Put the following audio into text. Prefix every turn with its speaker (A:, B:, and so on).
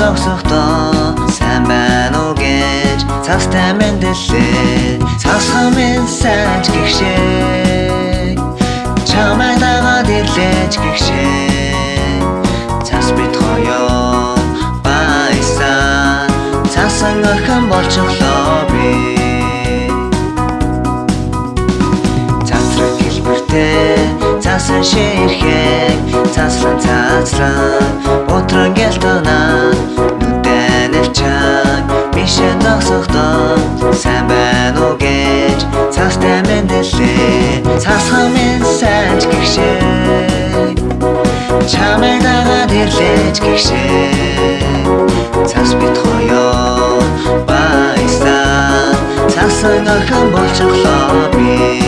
A: зогсохдоо сайн байна уу гэж цастай мэндэлээ. Цасхан минь сайн ч гихшээ, чамайг дагаад ирлээ ч гихшээ. Цас бит хоёо байсан, цасан охин болчихлоо би. Цацраг хэлбэртэй цасан ширхэг, цаслан цацлан бутран гэлтана. Нүдэн чаг мишэн зогсохдоо сайн байна уу гэж цастай мэндэлээ. Цасхан минь сайн ч гихшээ, чамайг дагаад ирлээ ч гихшээ. Цас бит хоёо байсан, цасан охин болчихлоо би.